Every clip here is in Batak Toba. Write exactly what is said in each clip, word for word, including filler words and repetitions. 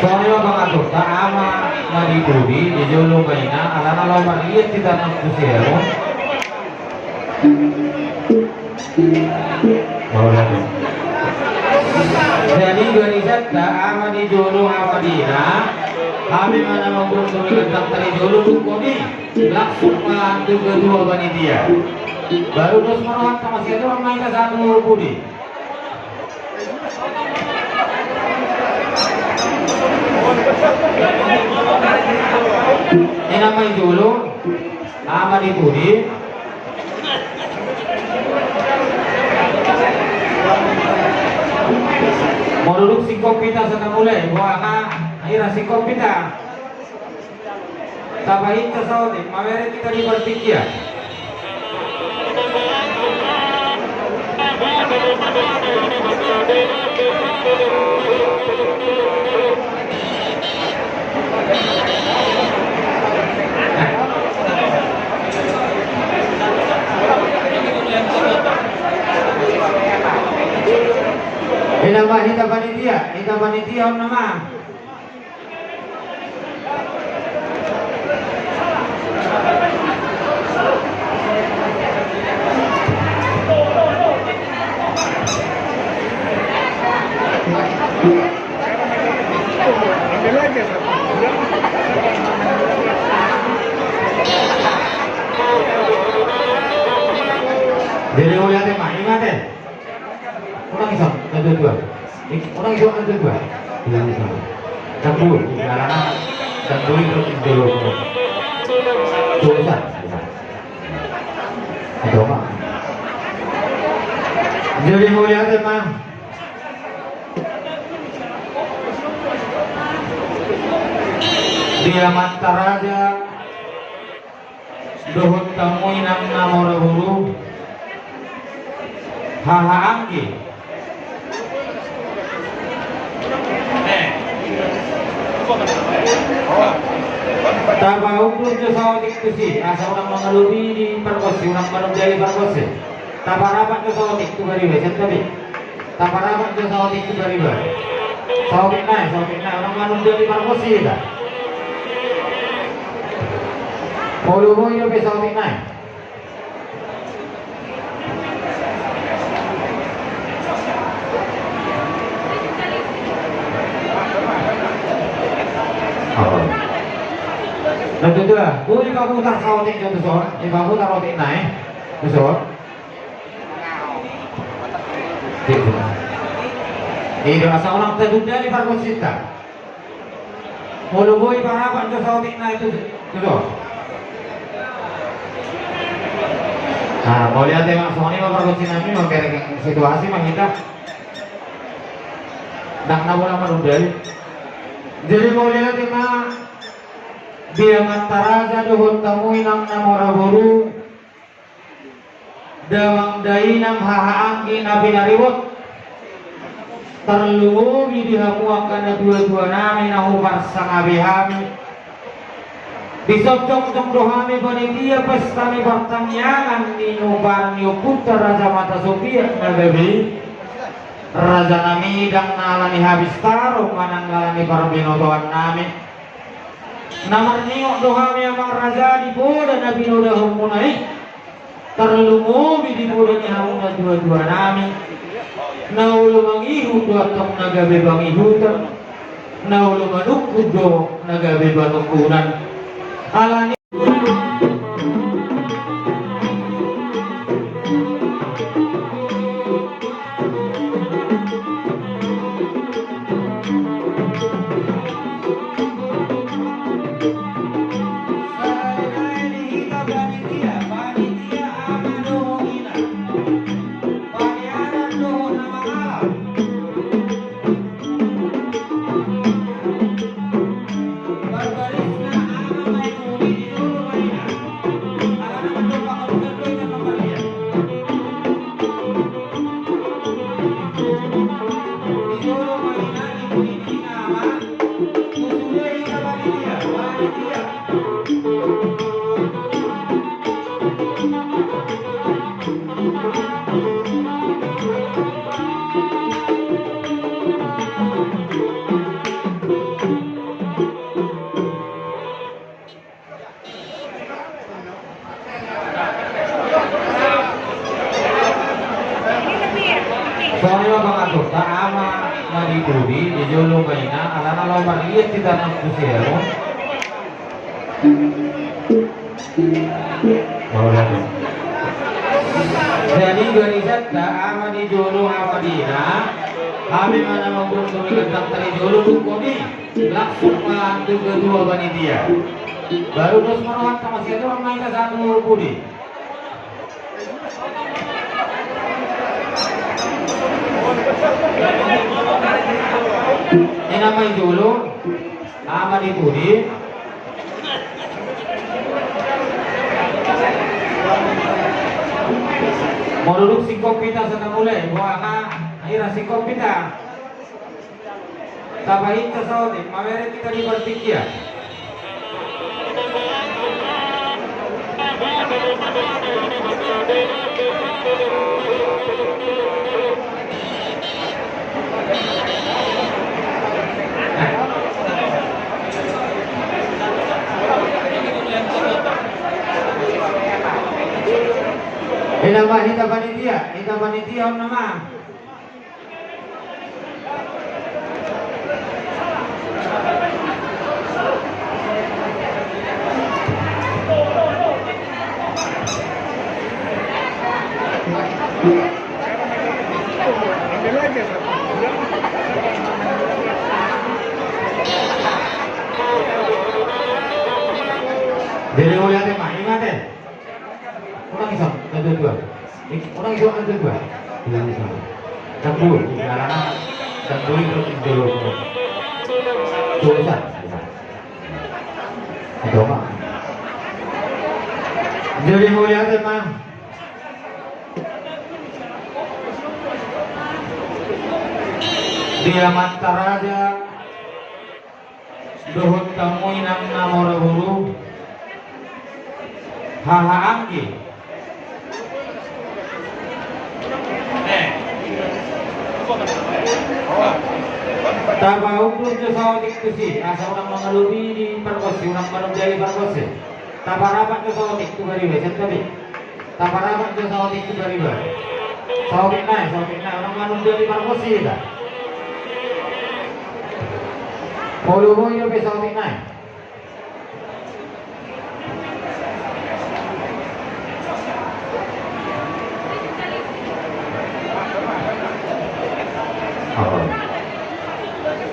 Songon i ma pangaturta, ama ma di pudi, di jolo ma ina, alana laho marliat hita nang tu si Hermon. Jadi, barisanta, ama di jolo, ama di ina, hami ma na mamboan tu gandang tari jolo, dungkon i langsung ma tu ketua panitia. Baru dos ma rohanta, masihol ma hita sahat tu pudi. Ina ma di jolo, ama di pudi. Molo dung singkop hita, asa tamulai, boha, hira singkop hita. Tapahinsa saotik, mamereng hita di partingkian. Ina ma hita panitia, hita panitia on nama. Jadi, mauliate ma, ingat, eh. Unang ison, na dua-dua. Eh, unang ison, na dua-dua. Unang ison. Dangdut, karena dangdut itu di jolo. Dosa. Dosa. Jadi, mauliate ma. Di amanta raja dohot hamu inang na mora boru, haha anggi. Tapaundur jo saotik tusi, asa unang mangalobi di pargonsi, unang manundali pargonsi. Taparapat jo saotik tu bariba, sian tabi. Taparapat jo saotik tu bariba. Saotik nai, saotik nai, unang manundali pargonsi hita. Molo boi dope saotik nai. Oh. Na tutu, ah. Boi pamutar saotik jo tuson, eh, pamutar otik nai. Tuson. Gitu. I do, asa unang tatundali pargonsinta. Molo boi parapat jo saotik nai tu, tu do. Nah, mauliate ma, songon i ma pargonsi nami, mamereng situasi ma hita. Ndang na bola manundali. Jadi mauliate ma di amanta raja dohot hamu inang na mora boru. Damang dainang haha anggi na pinaribot. Tarlumobi di hamu angka na tuatua nami na huparsangapi hami. Dison jongjong do hami panitia pesta ni partangiangan ni nuaeng ni ompunta Raja Mata Sopiak na gabe i. Raja nami, ndang na ala ni habistaron manang ala ni parbinotoan nami. Na marningot do hami amang raja di poda na pinodahonmuna i. Tarlumobi di poda ni hamu na tuatua nami. Na olo mangihut do antong na gabe pangihuton. Na olo manungkun do na gabe panungkunan. Ala ni Songon i ma pangaturta, ama na di pudi, di jolo ma ina, alana laho marliat hita nang tu siamun. Jadi garisanta, ama di jolo, ama di ina, hami ma na mamboan tu gandang ta di jolo, dungkon i langsung ma tu ketua panitia. Baru dos ma rohanta, masiaturhon ma hita sahat tu pudi. Ina ma di jolo, ama di pudi. Molo dung singkop hita, sai mulai, boha, hira singkop hita. Tapahinsa saotik, mamereng hita di partingkian. Ina ma hita panitia, hita panitia on nama. Jadi mauliate ma, ingat e. Unang ison, na dua-dua. Eh, unang ison, na dua-dua. Unang ison. Satu, di alana, satu itu di jolo. Dosa. Itu ma. Jadi mauliate ma. Di amanta raja. Dohot hamu inang na mora boru, haha anggi. Tapaundur jo saotik tusi, asa unang mangalobi di pargonsi, unang manundali pargonsi. Taparapat jo saotik tu bariba, sian tabi. Taparapat jo saotik tu bariba. Saotik nai, saotik nai, unang manundali pargonsi hita. Molo boi dope saotik nai.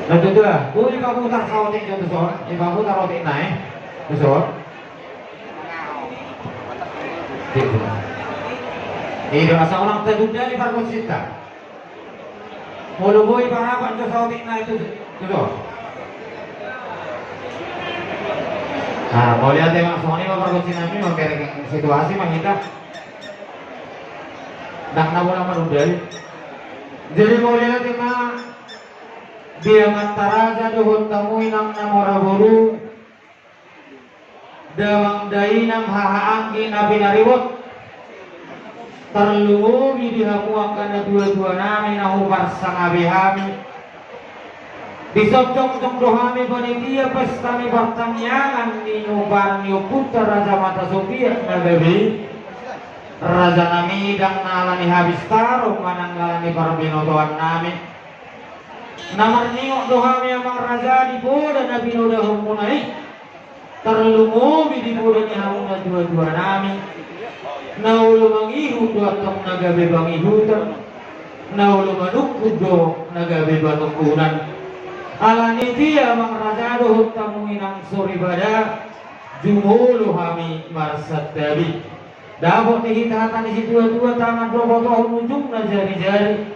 Na tutu, boi dipaputar saotik jo tuson, dipaputar otik nai tuson. I do, asa unang tatundali pargonsinta. Molo boi parapat jo saotik nai tu, tu do. Nah, mauliate ma, songon i ma pargonsi nami, mamereng situasi ma hita. Ndang na bola manundali. Jadi mauliate ma di amanta raja dohot hamu inang na mora boru. Damang dainang haha anggi na pinaribot. Tarlumobi di hamu angka na tua-tua nami na huparsangapi hami. Di son jongjong do hami panitia pesta ni partangiangan ni nuaeng ni ompunta Raja Mata Sopiak na gabe i. Raja nami, ndang na ala ni habistaron manang ala ni parbinotoan nami. Na marningot do hami amang raja di poda na pinodahonmuna i. Tarlumobi di poda ni hamu na tua-tua nami. Na olo mangihut do antong na gabe pangihutan. Na olo manungkun do na gabe panungkunan. Ala ni i amang raja dohot hamu inang soripada, jumolo hami marsantabi. Dapot di hita hata ni situa-tua, tangan dua potong ujungna jari-jari.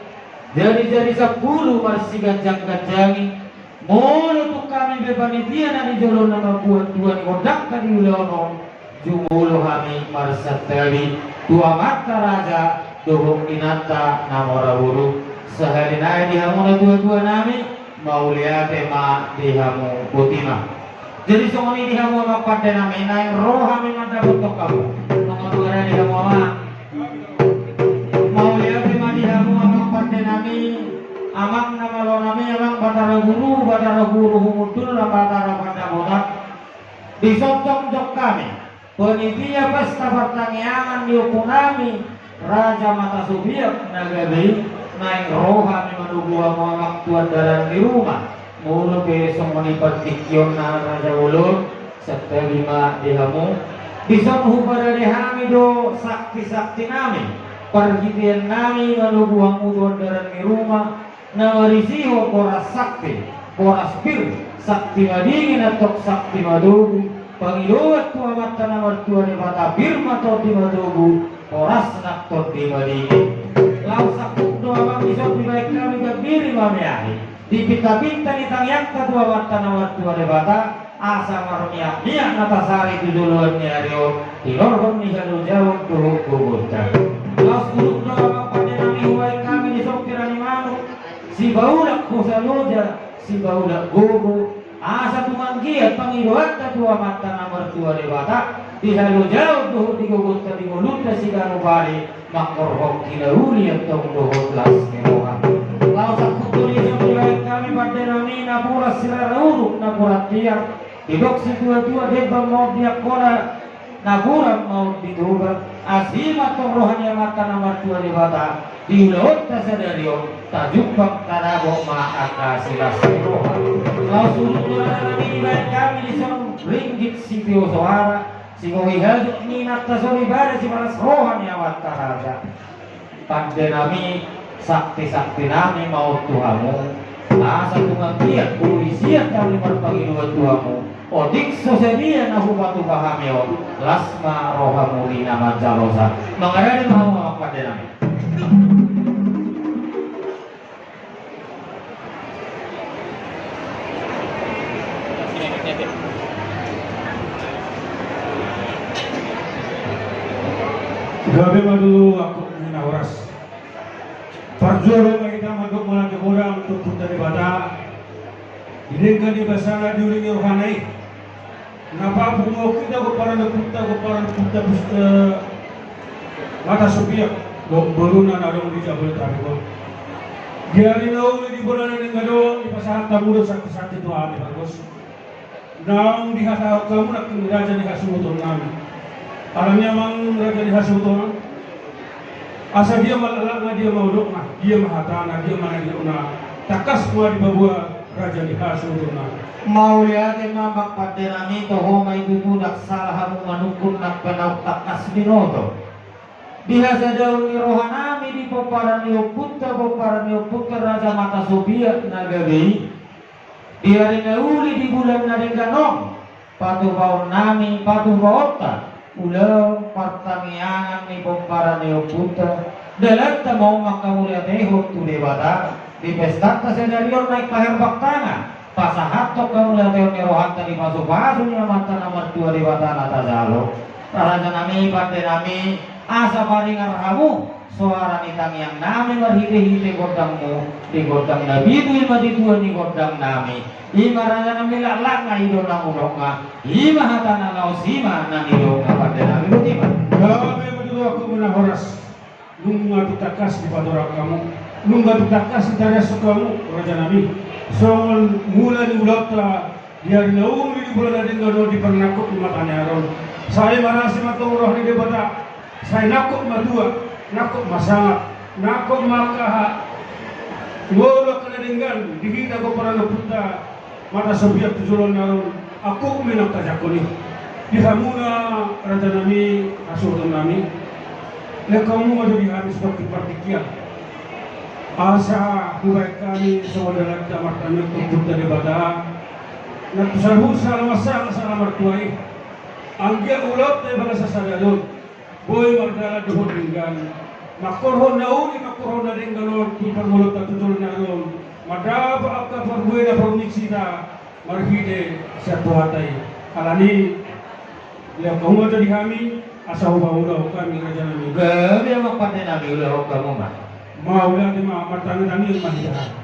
Jari-jari sampulu marsiganjang-ganjangi. Molo tung hami be panitia na di jolo na mambuat tua ni gondang di ulaon on, jumolo hami marsantabi tu amanta raja dohot inanta na mora boru. Sahali nai di hamu na tua-tua nami, mauliate ma di hamu, botima. Jadi songon i di hamu amang pande nami, naeng ro hami mandapothon hamu. Songon i ma di hamu amang. Nami, amang na malo nami, amang Batara Guru, Batara Guru Humundul, Batara Pandapotan. Dison jongjong hami panitia pesta partangiangan ni ompu nami Raja Mata Sopiak na gabe i, naeng ro hami manogu hamu amang tu andaran ni ruma. Molo pe songon i partingkionna raja bolon, santabi ma di hamu. Dison huparade hami do sakti-sakti nami, parhitean nami manogu hamu tu andaran ni ruma, na marisihon boras sakti, boras pir, sakti madingin antong sakti matogu, pangidoan tu Amanta na martua Debata, pir ma tondi matogu, boras nang tondi madingin. Laos sangkut do amang dison dibaen hami gambiri ma meahi, dipinta-pinta ni tangiangta tu Amanta na martua Debata, asa marmiak-miak na tasari tu joloan ni ari on, tinorhon ni halojaon dohot gogonta. Laos turut do amang pande nami hubaen hami dison pira ni manuk, sibaulak hosa loja, sibaulak gogo, asa tung anggiat pangidoanta tu Amanta na martua Debata, di halojaon dohot di gogonta di ngolunta siganup ari, mangkorhon hinauli antong dohot las ni roha. Laos sangkut do dison dibaen hami pande nami napuran sirara uruk napuran tiar, didok situa-tua demban ma on di Angkola, napuran ma on di Toba, asi ma antong roha ni Amanta na martua Debata, di ulaonta sadari on, tajumpang tadapot ma angka silas ni roha. Laos turut do nami dibaen hami dison ringgit sitio soara, sibohi hajut ni inanta soripada sipalas roha ni amanta raja. Pande nami, sakti-sakti nami ma on tu hamu, asa tung anggiat boi sian hami marpangidoan tu hamu, otik so sadia na hupatupa hami on, las ma rohamu di na manjalosa. Mangarade ma hamu amang pande nami. Gabe ma tutu angkup ni na horas. Parjolo ma hita mandok mauliate godang tu Ompunta Debata, di denggan ni basana, di uli ni rohana i. Na papungu hita gomparan ni ompunta, gomparan ni ompunta Pus-, eh, Mata Sopiak, do-, boruna na adong di Jabodetabek on. Di ari na uli, di bulan na denggan on, dipasahat hamu do sakti-sakti tu hami, bagus. Naung dihatahon hamu nangkin raja ni hasuhuton nami. Alani amang raja ni hasuhuton, asa dia ma laklakna, dia ma unokna, dia ma hatana, dia ma na nidokna, tangkas ma dipaboa raja ni hasuhutonna. Mauliate ma amang pande nami, toho ma i tutu, ndang sala hamu manungkun nang pe naung tangkas binoto. Di hasadaon ni roha nami di pomparan ni ompunta, pomparan ni ompunta Raja Mata Sopiak na gabe i, di ari na uli di bulan na denggan on, patupaon nami, patupaonta ulaon partangiangan ni pomparan ni ompunta, dalanta ma on manghamauliatehon tu Debata, di pestanta sadari on naeng paherbang tangan, pasahathon hamauliateon ni rohanta di pasupasu ni Amanta na martua Debata na tajalo. Raja nami, pande nami, asa paringar hamu soara ni tangiang nami marhitehite gondangmu, di gondang na pitu i ma di tua ni gondang nami. I ma raja nami laklakna, i do na unokna, i ma hatana, laos i ma na nidokna, pande nami, boti ma. Gabe ma tutu angkup ni na horas. Nunga tung tangkas dipatorang hamu, nunga tung tangkas ditariashon hamu, raja nami, songon mula ni ulaonta di ari na uli di bulan na denggan on, di parnangkok ni mata ni ari on. Sai marasi ma antong roha ni Debata, sai nangkok ma tua, nangkok ma sangap, nangkok ma angka ha-, ngolu angka na denggan di hita pomparan ni ompunta Mata Sopiak tu joloan ni ari on, angkup ma i nang tajangkon i. Di hamuna raja nami, hasuhuton nami, lehon hamu ma jo di hami seperti partingkian. Asa hubaen hami songon dalanta martangiang tu Ompunta Debata, nang tu saluhut sala mansai sala martua i. Anggiat ulaonta i bagasan sadari on boi mardalan dohot denggan. Mangkorhon na uli, mangkorhon na denggan on tu parngoluonta tu joloan ni ari on, mandapot angka parbue na parunik hita marhite sian Tuhanta i. Alani, lehon hamu ma jo di hami, asa hupaulahon hami, raja nami. Gabe ma, pande nami, ulahon hamu ma. Mauliate ma, martangiang ma hita.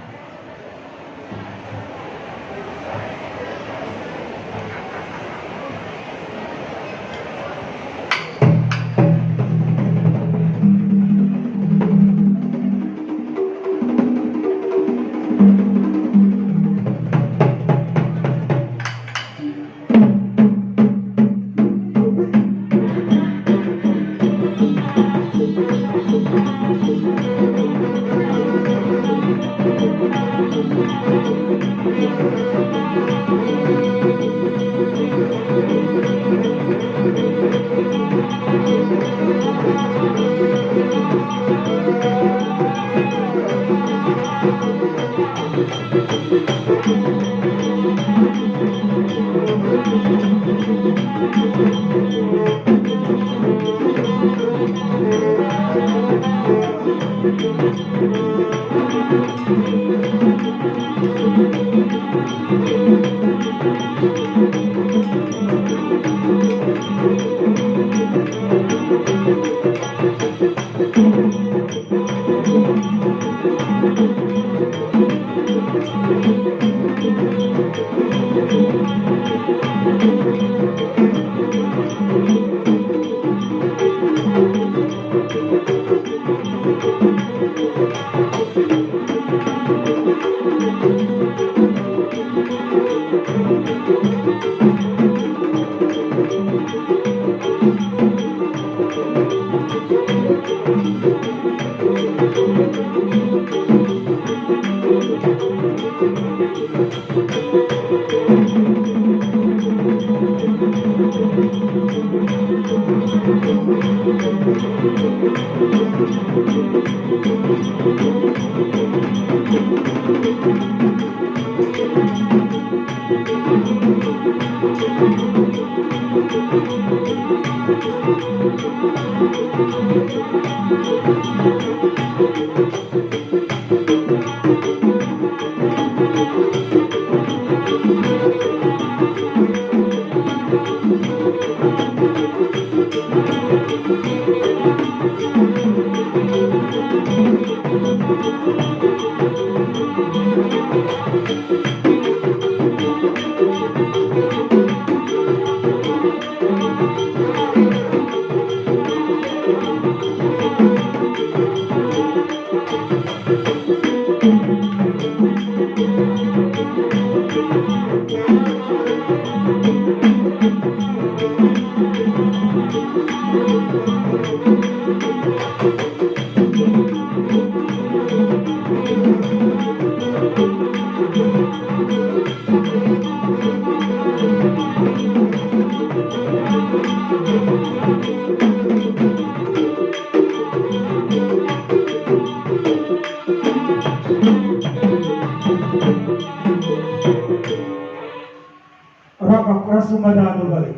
Rap, rap, rap, sumada tu balik.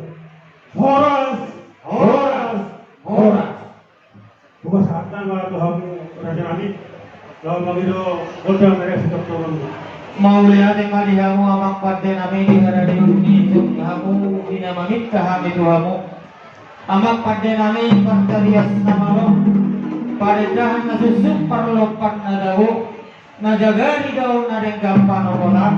Horas, horas, horas. Buka sahat nama tu hamu raja nami. Lawan mangido gondang mere si doktor. Mauliate ma di hamu amang pande nami di haradeon ni tung hamu di na maminta hami tu hamu. Amang pande nami, partarias na malo, parendahan na suksuk, parlompan na dao, na jagar di dao, na denggan panopotan,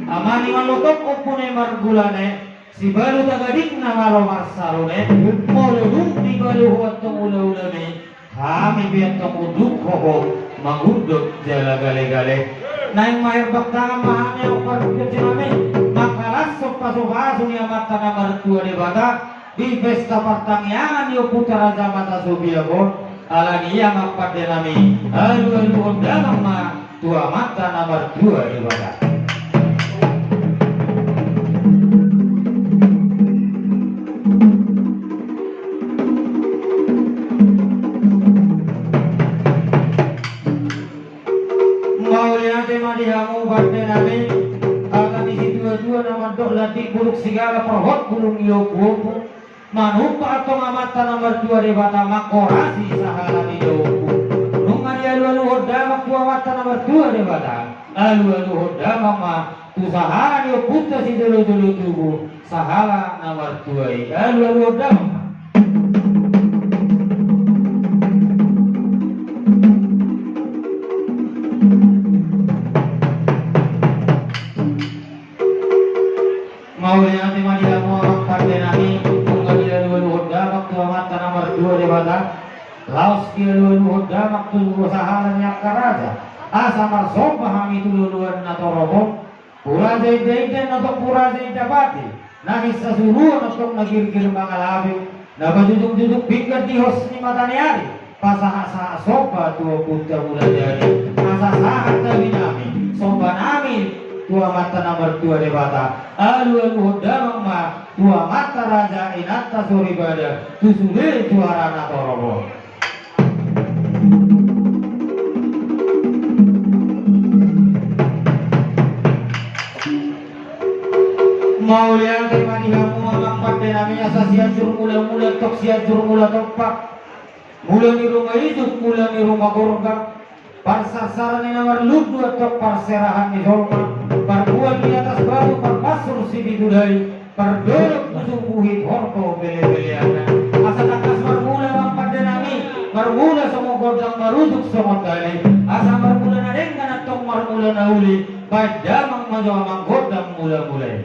amani malotok ompune margulane, sibalu tagading na malo marsalune, molo dung dibalu ho antong ulaulami, hami pe antong unduk ho mangundut jala galegale. Naeng maherbang tangan ma hami amang pande nami, mangkalashon pasupasu ni Amanta na martua Debata, di pesta partangiangan ni ompunta Raja Mata Sobiak on, alani i amang pande nami, alualuhon damang ma tu Amanta na martua Debata. Mauliate ma di hamu pande nami, hata ni situatua na mandok: Lantik bulung sigala, porhot bulung ni ompuompu. Manumpak antong Amanta na martua Debata manghorasi sahala ni daompung. Nunga dialualuhon damang tu Amanta na martua Debata, alualuhon damang ma tu sahala ni ompunta sijolojolo tubu, sahala na martua i, alualuhon damang ma. Mauliate ma di hamu amang pande nami, nunga dialualuhon damang tu Amanta na martua Debata, laos dialualuhon damang tu sahala ni angka raja, asa marsomba hami tu loloan na torop on, tu raja indainda na tong tu raja inda pati, na sinsasuruon antong na girgir mangalapi, na pajujungjujung pinggan di hos ni mata ni ari, pasahat-sahat somba tu Ompunta Mulajadi, asa sahat tabi nami somba nami tu Amanta na martua Debata. Alualuhon damang ma tu amanta raja, inanta soripada, tu sude juarana torop on. Mauliate ma di hamu amang pande nami, asa Sianjur Mulamula, tong Sianjur Mulatompa, mula ni ruma ijuk, mula ni ruma gorga, parsarsaran ni na marlundu antong parserahan ni jolma, parbual di atas batu, parpansur sipitu dai, pardolok tu subuhit horbo belebeleanna. Asa tangkas marmula amang pande nami, marmula songon gondang, marujung songon dali. Asa marmula na denggan antong marmula na uli, baen damang ma jo amang gondang mulamula i.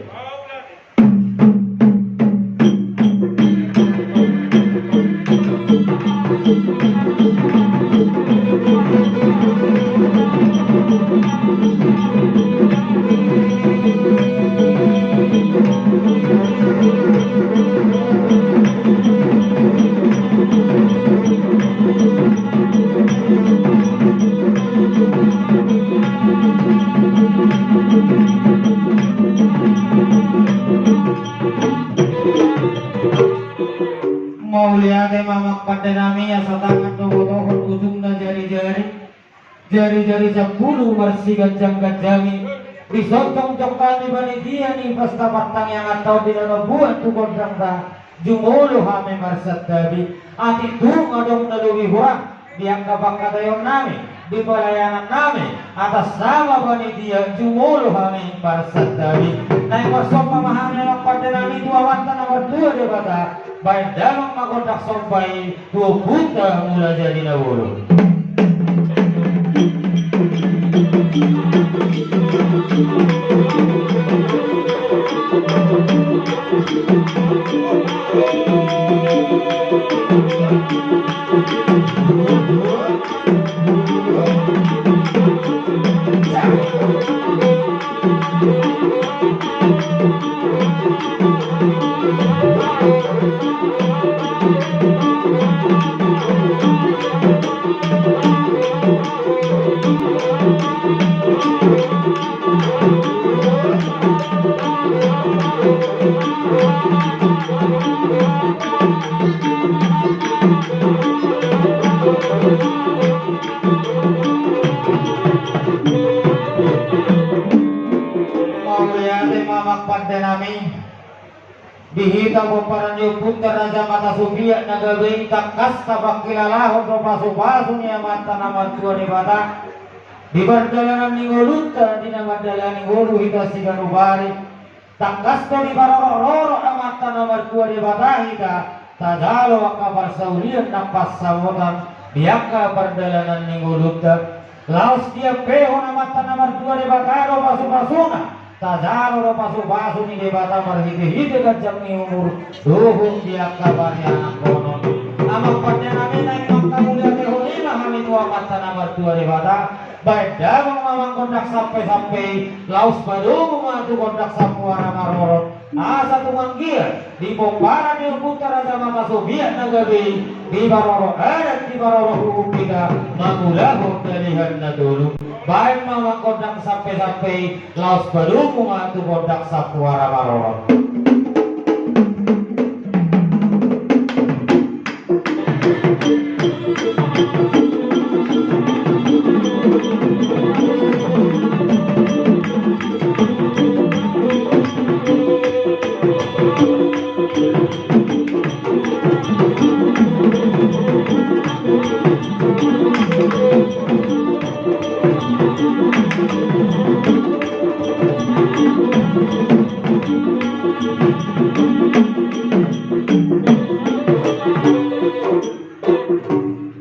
Mauliate ma amang pande nami, asa tangan do botohon, ujungna jarijari, jarijari sampulu marsiganjangganjangi. Disonjong jong hami panitia ni pesta partangianganta on di na mambuat tu gondangta, jumolo hami marsantabi. Atik tung adong na lobi hurang di angka pangkataion nami, di pelayanan nami, atas nama panitia, jumolo hami marsantabi. Naeng marsomba ma hami amang pande nami tu Amanta na martua Debata, baen damang ma gondang somba i tu Ompunta Mulajadi Nabolon. Mauliate ma amang pande nami. Di hita pomparan ni ompunta Raja Mata Supiak na gabe i, tangkas tapangkilalahon do pasupasu ni Amanta na martua Debata di pardalanan ni ngolunta, di na mandalani ngolu hita siganup ari. Tangkas do diparorot-rorot Amanta na martua Debata hita, tajalo angka parsaulian nang pansamotan di angka pardalanan ni ngolunta. Laos diampehon Amanta na martua Debata do pasupasuna, tajalo do pasupasu ni Debata marhitehite ganjang ni umur dohot di angka parianakhonon. Amang pande nami, naeng mangkamauliatehon i ma hami tu Amanta na martua Debata. Baen damang ma amang gondang sampesampe i, laos padomu ma tu gondang sammuara marorot. Asa tung anggiat di pomparan ni ompunta Raja Mata Supiak na gabe i, diparorot adat, diparorot hukum hita mangulahon lalahi na tolu. Baen ma amang gondang sampesampe i, laos padomu ma tu gondang sammuara marorot.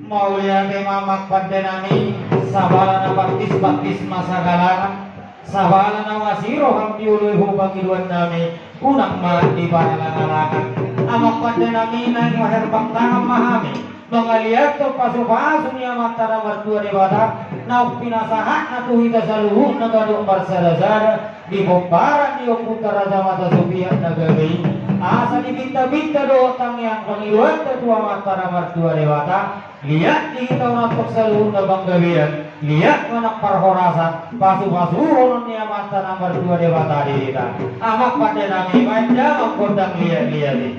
Mauliate ma amang pande nami, sabala na praktis-praktis ma sagalana, sabala na masiro hami di oloihu pangidoan nami, unang ma diparalangalakan. Amang pande nami, naeng maherbang tangan ma hami mangaliathon pasupasu ni Amanta na martua Debata, naung pinasahatna tu hita saluhutna ganup marsadasada di pomparan ni ompunta Raja Mata Supiak na gabe i. Asa dipinta-pinta dohot tangiang pangidoanta tu Amanta na martua Debata, liat di hita on antong saluhutna panggabean, liat ma nang parhorasan, pasu-pasuhonon ni Amanta na martua Debata di hita. Amang pande nami, baen damang gondang liat-liat i.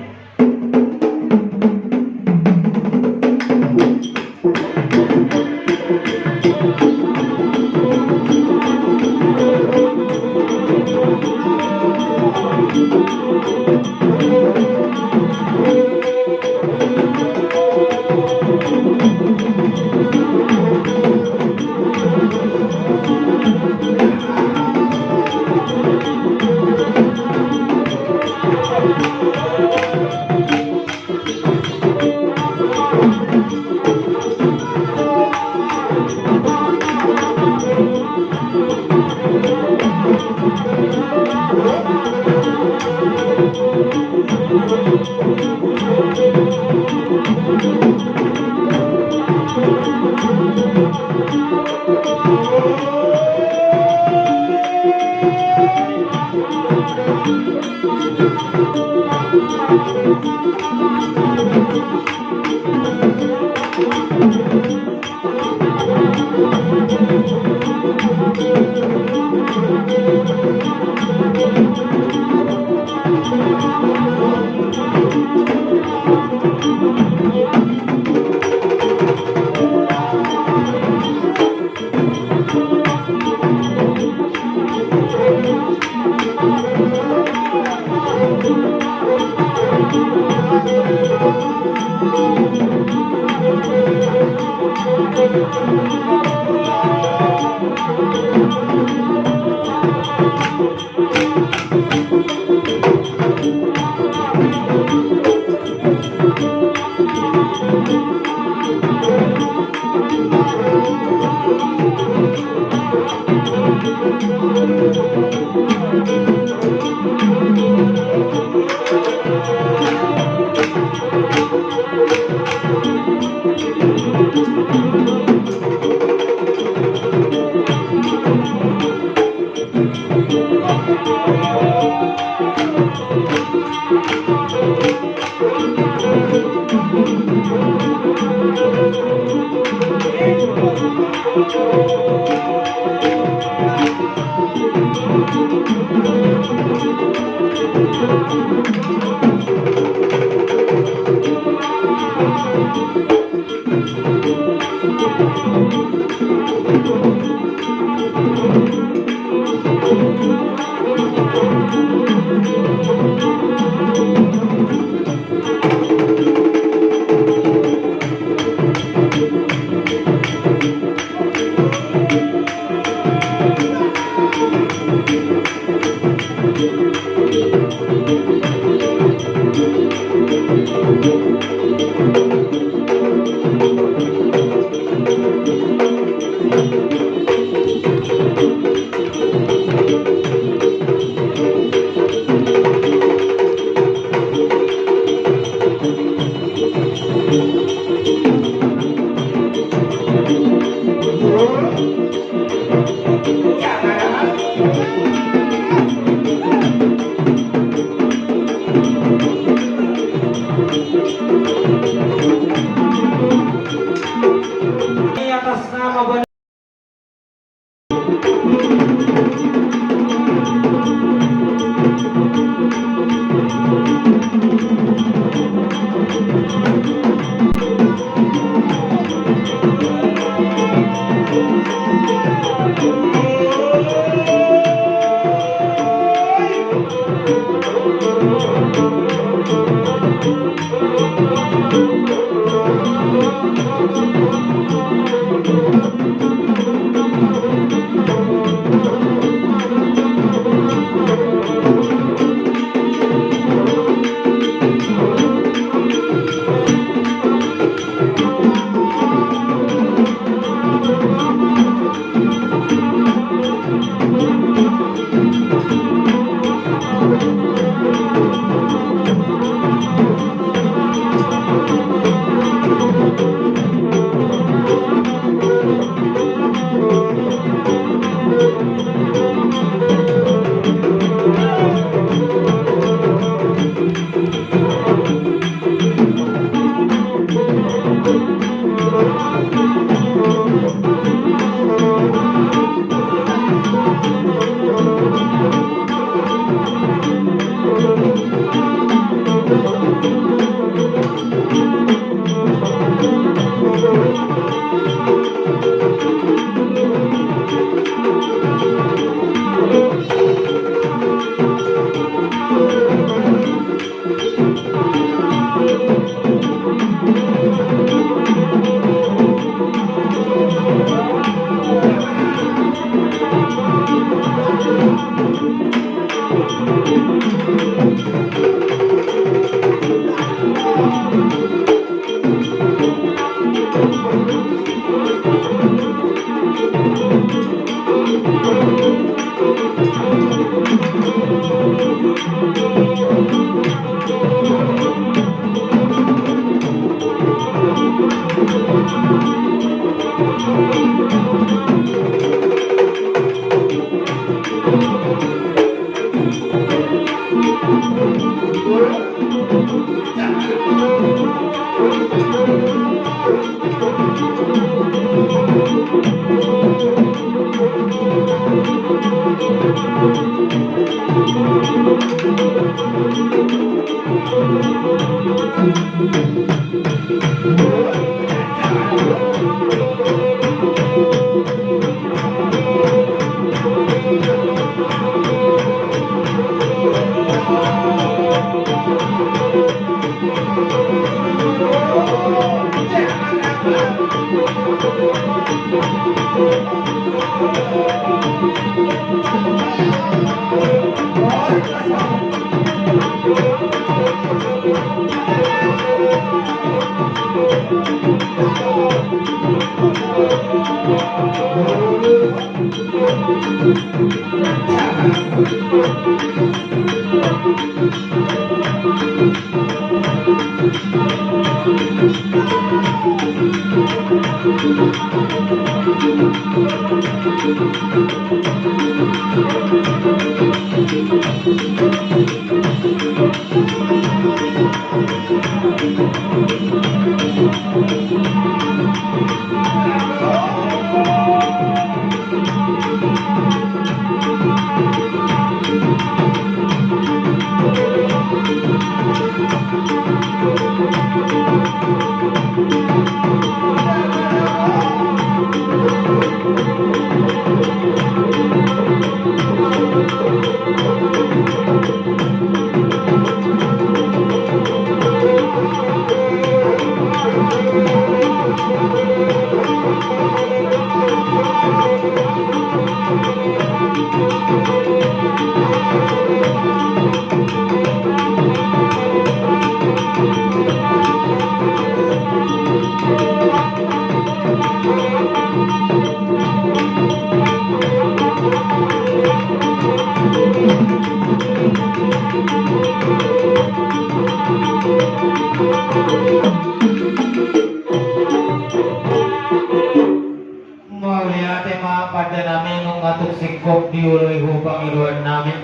Mauliate ma pande nami, nunga tung singkop dioloi ho pangidoan nami.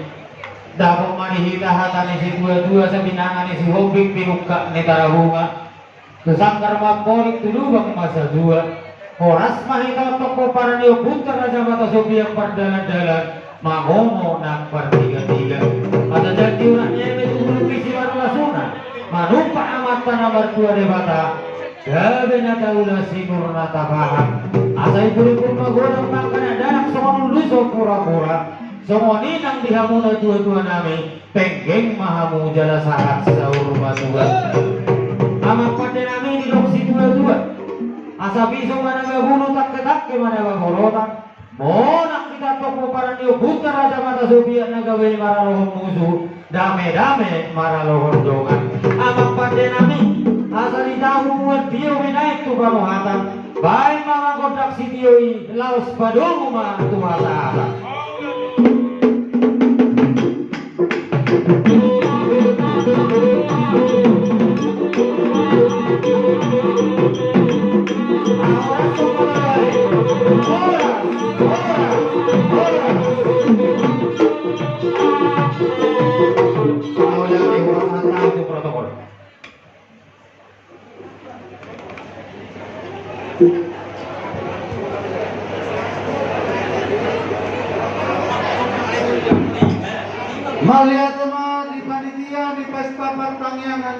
Dapot ma di hita hata ni situatua, asa binanga ni Sihombing pinungka ni Tarabunga. Tu sanggar ma amporik, tu lubang ma satua. Horas ma hita antong pomparan ni ompunta Raja Mata Sopiak pardalandalan mangomo nang partigatiga. Asa jala diurak ni eme tu bulung ni simaru lasuna, manumpak Amanta na martua Debata, gabe na taula sinur na tapahan. Asa ipurikur magodang mangkana danak songon ulu so purapura. Songon i nang di hamu natuatua nami, penggeng ma hamu jala sahat saur matua. Amang pande nami, didok situatua, asa piso ma na babulu, tangketangke ma na baborotan. Monang hita antong pomparan ni ompunta Raja Mata Sopiak na gabe maralohon musu, damedame maralohon dongan. Amang pande nami, asa di tahu muat tio binaen tu panuhatan, baen ma manggondak sitio i, laos padomu ma tu hasahatan. Mauliate ma di panitia ni pesta partangiangan.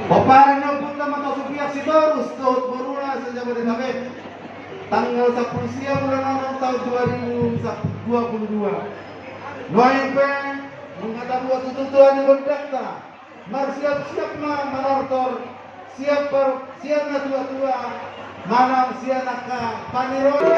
Pomparan ni ompunta Mata Sopiak Sitorus dohot boruna se-Jabodetabek. Tanggal sampulu sia bulan onom taon dua ribu dua puluh dua. Nuaeng pe, nunga tabuat tutu tuan ni gondangta. Marsiapsiap ma manortor sian par-, sian natuatua manang sian angka panirot.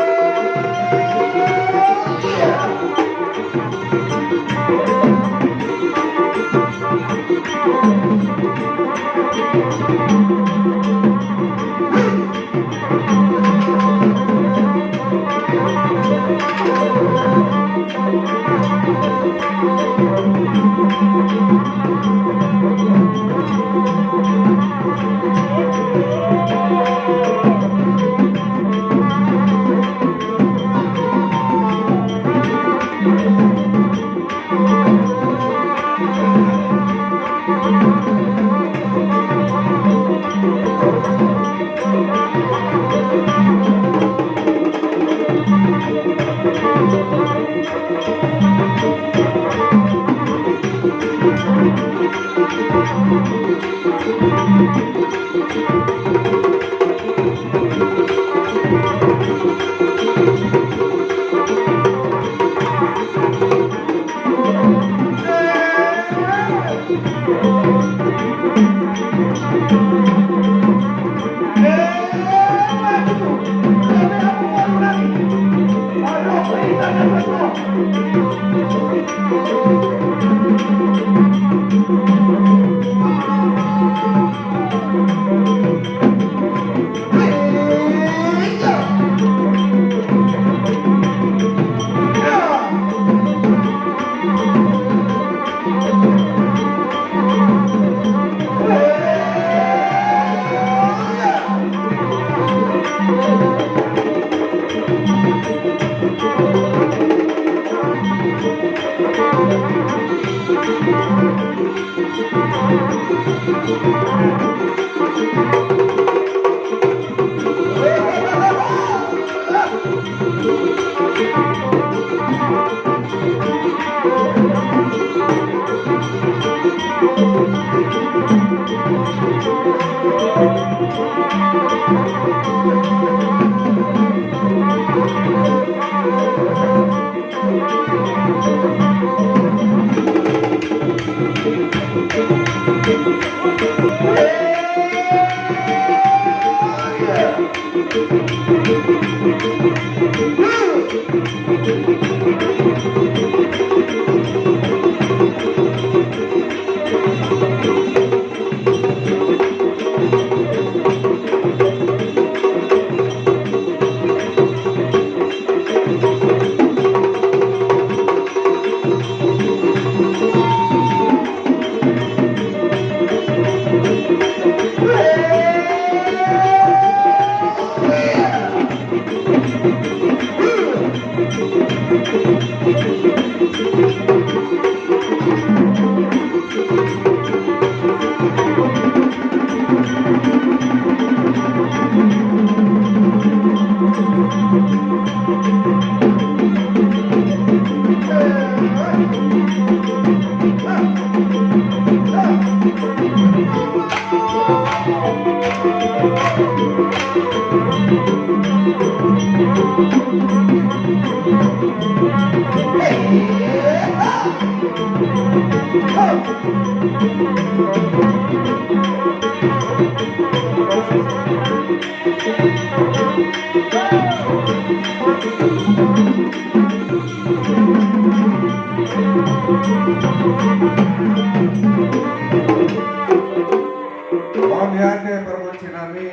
Mauliate pargonsi nami.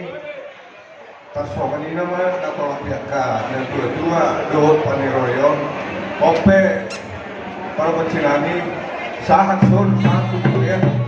Tarsongon i nama na pamatangkasi angka na tua-tua dohot paniroi on. On pe pargonsi nami, sahat son, sahat tu purian.